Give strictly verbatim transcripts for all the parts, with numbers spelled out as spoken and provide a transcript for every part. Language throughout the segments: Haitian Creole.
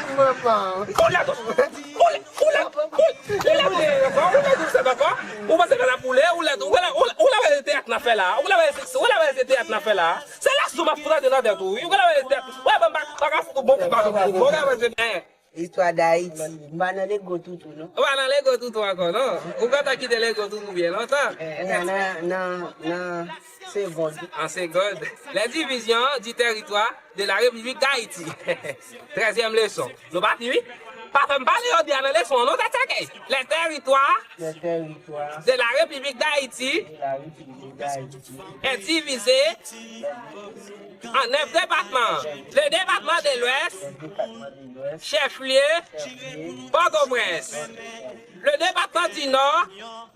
Ou lèd, ou lèd, ou lèd, ou lèd, ou lèd, ou lèd, ou panse fè la poule, ou lèd, ou lèd, ou lèd, ou lèd, se teyat n ap fè la, ou lèd, se, ou lèd, se teyat n ap fè la, se lèson m ap fout antre nan tèt ou, wi, ou lèd, se teyat, wè, ban m pa, pa ka fout ou bon kou, pa bon kou, ou lèd, se byen. Istwa Dayiti. M pa nan lego toutou, non. Ou pa nan lego toutou ankò, non. Ou gentan kite lego toutou byen lontan. Eh, nan, nan, nan, nan segond. An segond. Les divisions du territoire de la République d'Haïti. Trèzyèm leson. Nou pati, wi. Pa fè m pale jodi a nan leson an, non, tèt sèkèy. Les territoires Les territoires de la République d'Haïti de la République d'Haïti est divisé en neuf départements. Le département de l'Ouest, le département de l'Ouest, chef-lieu, chef-lieu, Port-au-Prince. Le département du Nord,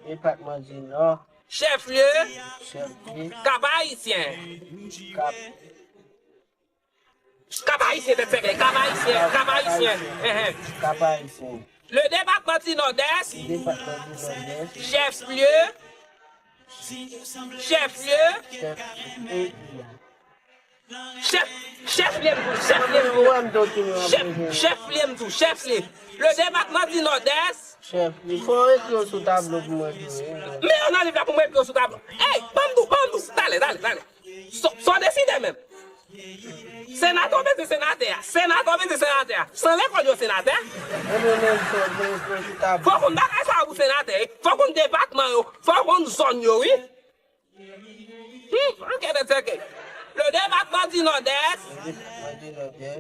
département du Nord, chef-lieu, chef-lieu, Cap-Haïtien. Cap Kap Ayisyen, tèt sèkèy, Kap Ayisyen, Kap Ayisyen. Enhen. Kap Ayisyen. Le département du Nord-Est, Depatman di Nòdès, chef-lieu, chef-lieu, chef-lieu, chef, chef-lieu m tou, chef-lieu m tou, chef, chef-lieu m tou, chef-lieu. Le département du Nord-Est, chef-lieu. Fò w ekri yo sou tablo pou mwen tou, wi. Men yo nan liv la pou mwen ekri yo sou tablo. Ey, ban m tou, ban m tou, talè, talè, talè. Sa w deside menm. Senatè w bezwen senatè a. Senatè w bezwen senatè a. San lekòl yo senatè. Fò w konn bagay sa yo pou senatè, wi. Fò w konn depatman yo. Fò w konn zòn yo, wi. Hmm, ok, tèt sèkèy. Le département du Nord-Est,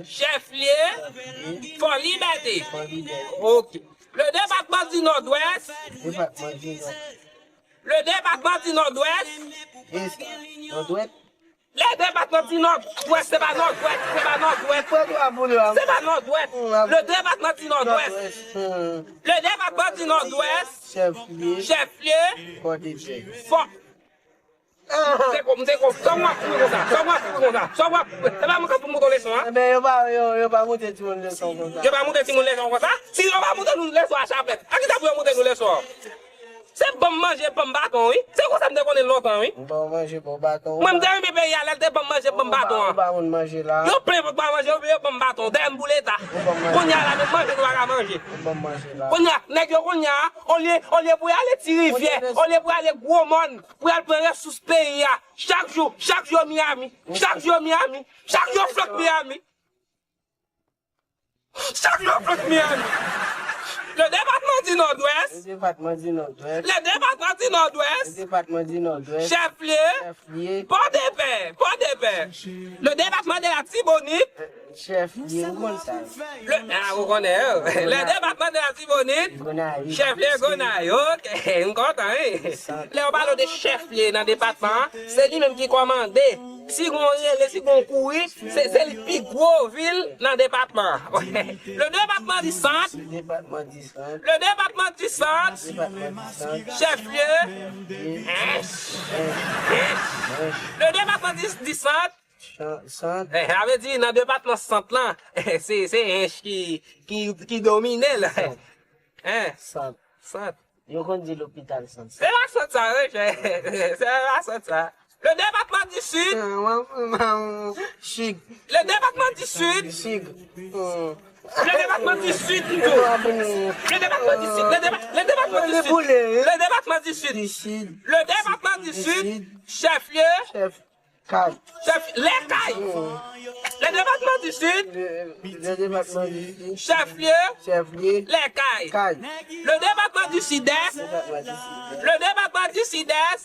chef-lieu, Fort Liberté. Ok. Le département du Nord-Ouest, le département du Nord-Ouest, Nòdwès. Le département du Nord-Ouest, se pa Nòdwès, se pa Nòdwès. Se pa Nòdwès. Le département du Nord-Ouest. Le département du Nord-Ouest. Chef-lieu. Chef-lieu. Fort. M te ko, m te ko. Sa w ap fouye konsa? Sa w ap fouye konsa? Sa w ap, se pa mwen k ap moute w leson an? Enben, yo pa, yo, yo pa moute timoun leson konsa. Yo pa moute timoun leson konsa? Si yo pa moute nou leson a chapèt, a ki sa pou yo moute nou leson an? Se ban m manje, ban m baton, wi. Se konsa m te konnen l lontan, wi. Ban w manje, ban w baton. Mwen, m te renmen peyi a, lè l te ban m manje, ban m baton an. Ou pa, ou pa konn manje la. Yo plen vant pa manje, yo, yo ban m baton. Dèyè m pou Leta. Ou ban m manje. Kounye a la, menm manje, nou pa ka manje. Ou ban m manje la. Kounye a, nèg yo kounye a, olye, olye pou y ale Ti Rivyè, olye pou y ale Gwo Mòn, pou y al pran resous peyi a. Chak jou, chak jou yo Miami. Chak jou yo Miami. Chak jou yo flòt Miami. Chak jou yo flòt Miami. Le département du Nord-Ouest. Le département du Nord-Ouest. Le département du Nord-Ouest. Le département du Nord-Ouest. Chef-lieu. Chef-lieu. Port-de-Paix. Port-de-Paix. Le département de l'Artibonite. Chef-lieu, ou konn sa. Le, ah, ou konnen, hein? Le département de l'Artibonite. Gonayiv. Chef-lieu Gonayiv. Ok, m kontan, wi. Lè yo pale de chef-lieu nan depatman an, se li menm ki kòmande. Si gon rele, si gon kouri, se, se li pi gwo vil nan depatman an. Le département du Centre. Le département du Centre. Le département du Centre. Département du Centre. Chef-lieu. Chef-lieu. Ench. Ench. Ench. Le département du, du Centre. Chan-, Sant. Eh, sa vle di nan depatman Sant lan, se, se Ench ki, ki, ki domine l. Sant. Hein? Sant. Sant. Yo konn di lopital Sant. Se pa Sant sa, wi, chè. Se pa Sant sa. Le département du Sud. Ah, mwen, mwen, mwen, Chig. Le département du Sud. Chig. Hmm. Le département du Sud, m di w. Le département du Sud. Le dépa-, le département du Sud. Le département du Sud. Du Sud. Le département du Sud. Chef-lieu. Chef. Kay. Chef, Lèkay. Le département du Sud. Le, le département du Sud. Chef-lieu. Chef-lieu. Lèkay. Kay. Le département du Sud-Est. Département du Sud-Est. Le département du Sud-Est.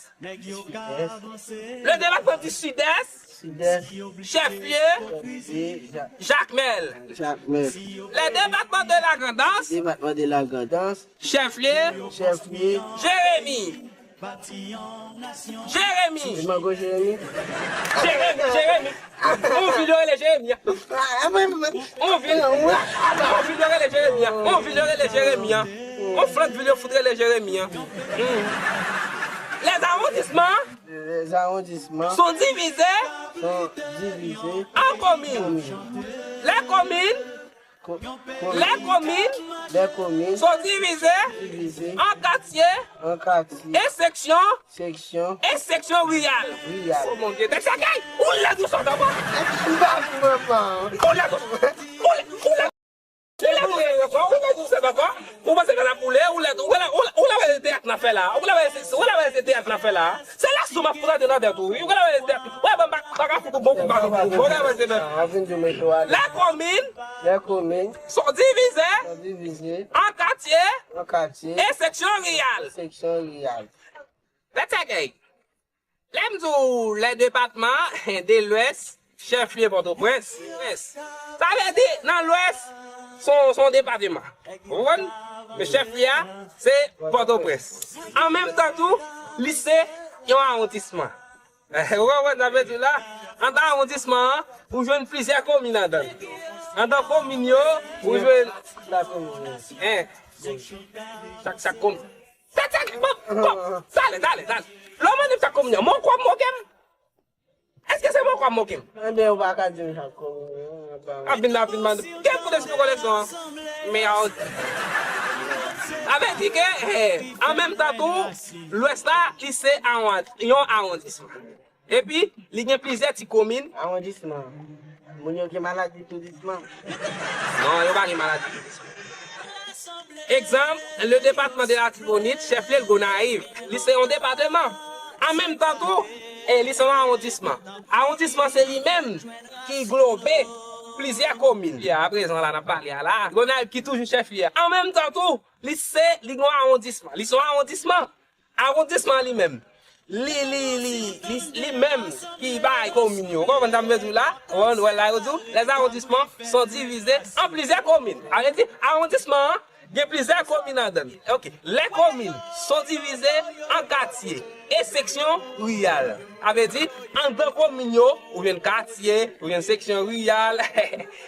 Sud-Est. Le département du Sud-Est. Sud-Est. Chef-lieu. Chef-lieu. Ja-, Jakmèl. Jakmèl. Le département de la Grand'Anse. Département de la Grand'Anse. Chef-lieu. Chef-lieu. Jérémie. Jérémie. Mango Jérémie. Jérémie, Jérémie. On vil yo rele Jérémie an. On vil. On vil yo rele Jérémie an. On vil yo rele Jérémie an. On flank vil yo fout rele Jérémie an. Hmm. Les arrondissements. Les arrondissements. Sont divisés. Sont divisés. En communes. Les communes. Co-, co-, les communes, les communes sont divisées, divisées en quartiers, en quartiers, et sections, sections, et sections rurales. Rurales. Oh mon Dieu, tèt sèkèy, ou lèd ou sòt ankò. M pa konprann. Ou lèd ou, ou lèd, ou lèd. Ankò? Ou panse gad ap boule, ou lè, ou lè, ou lè, ou lè wè se teyat n ap fè la. Ou lè wè se, ou lè wè se teyat n ap fè la. Se lèson m ap fout antre nan tèt ou, wi. Ou lè wè se teyat. Wè, ban m pa, pa ka fout bon kou, pa ka fout bon. Ou lè wè se teyat. An vin di w mete w alèz. Les communes Les communes sont divisées sont divisées an katye en quartiers et sections rurales. Sections rurales. Let's say, lè m di w lè depatman de Lwès, chèflye Pòtoprens. Sa vle di, nan Lwès, se yon, se yon depatman. Ou konprann? Men chèflye a, se Pòtoprens. An menm tan tou, li se yon awondisman. Ou konprann sa m vle di w la? Anndan awondisman an, ou jwenn plizyè komin anndan l. Anndan komin yo, ou jwenn. Chak komin. Chak, chak komin. Tèt, tèt, bon, bon. Talè, talè, talè. Lè w mande m chak komin yo, mwen w kwè w moke m? Èske se mwen w kwè w moke m? Ebyen, ou pa ka di m chak komin yo. Ap vin la, ap vin mande. Gen kout espri koleksyon an. Men a, sa vle di ke, eh, an menm tan tou, Lwès la, li se awon-, yon awondisman. Epi, li gen plizyè ti komin. Awondisman. Moun yo gen maladi toudisman. Non, yo pa gen maladi toudisman. Egzanp, le département de l'Artibonite, chèflye l Gonayiv. Li se yon depatman. An menm tan tou, e li se yon awondisman. Awondisman se li menm ki globe plizyè komin. Ya, aprezan la, n ap pale a la. Gonayiv ki toujou chèflye a. An menm tan tou, li se, li gen yon awondisman. Li se yon awondisman. Awondisman li menm, li, li, li, li, li menm ki bay komin yo. Ou konprann sa m vle di w la? Ou konprann, wè la yo di w, les arrondissements sont divisés en plusieurs communes. Sa vle di, awondisman an gen plizyè komin anndan l. Ok. Les communes sont divisées en quartiers et sections rurales. Sa vle di, anndan komin yo, ou jwenn katye, ou jwenn seksyon riral,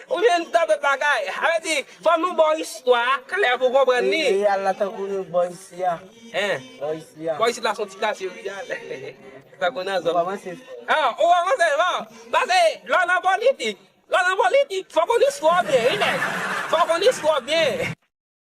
ou jwenn tanpèt bagay. Sa vle di, fò nou ba w istwa a klè pou w konprann li. Riral la tankou nou bò isi a. Hein? Bò isi a. Bò isit la se yon ti katye riral. Tankou nan zòn. Ou kòmanse fò. Ah, ou kòmanse fò. Paske lè w nan politik, lè w nan politik, fò w konn istwa w byen, wi, nèg. Fò w konn istwa w byen.